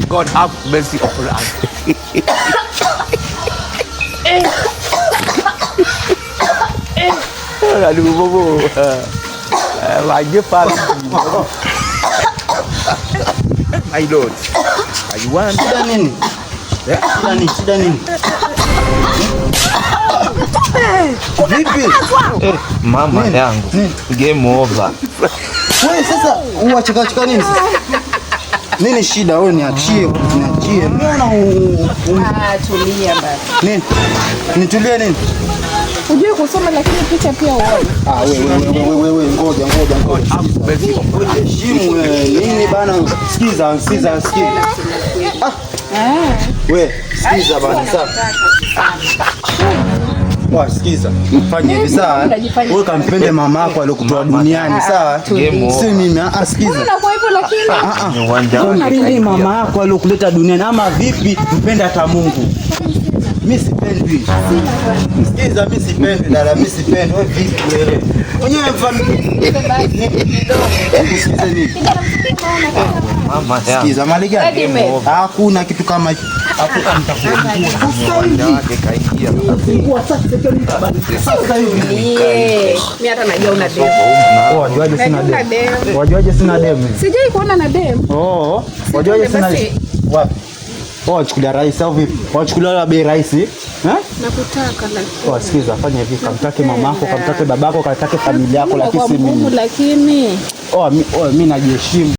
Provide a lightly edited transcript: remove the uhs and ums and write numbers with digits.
God have mercy upon us. Aduh, bobo. Wajah pagi. My lord. You want? Shida nini? Shida nini? Shida nini? Vipi? Mama Nini? yangu. Nini? Game over. Wewe sasa uwachekacheka nini sasa? Nini shida wewe? Niachie, niachie. Mbona Ah, tulia basi. nini? Nitulie nini? Ujue kusoma lakini picha pia uone. Ah, wewe wewe wewe wewe, ngoja ngoja ngoja. Have mercy upon us. Heshimu wewe. Nini bana? Sikiza, sikiza, sikiza. Ah. We, sikiza bana sawa. Wa, sikiza. Fanya hivi sawa. Unajifanya- Wewe kampende mama yako aliyokutoa duniani sawa? Game Si over. mimi, ah, sikiza. Mbona kwa hivyo lakini? Ah, ah. Uwanja wake Mpende kaingia. mama yako aliyokuleta duniani ama vipi? Mpende hata Mungu. Mimi sipendwi. Sikiza, mimi sipendwi dada, mimi sipendwi. Wewe vipi wewe? Mwenyewe Sikiza nini? Mama yangu. Sikiza mali gani? Hadi me. Hakuna kitu kama hicho. Hapo nitakufungua. Uwanja wake kaingia. Sasa hivi. Mie, mimi hata najua una dem. Wajuaje sina Najua una dem? dem. Wajuaje sina dem? Sijai kuona na dem. Oh, wajuaje sina Basi. wapi? Oh, wachukulia rahisi au vipi? Wachukulia la bei rahisi? Eh? Nakutaka lakini. Oh, sikiza, fanya hivi, kamtake mamako, kamtake babako, kamtake familia yako, lakini Kwa si mgumu mimi. lakini. Oh, mi najiheshimu.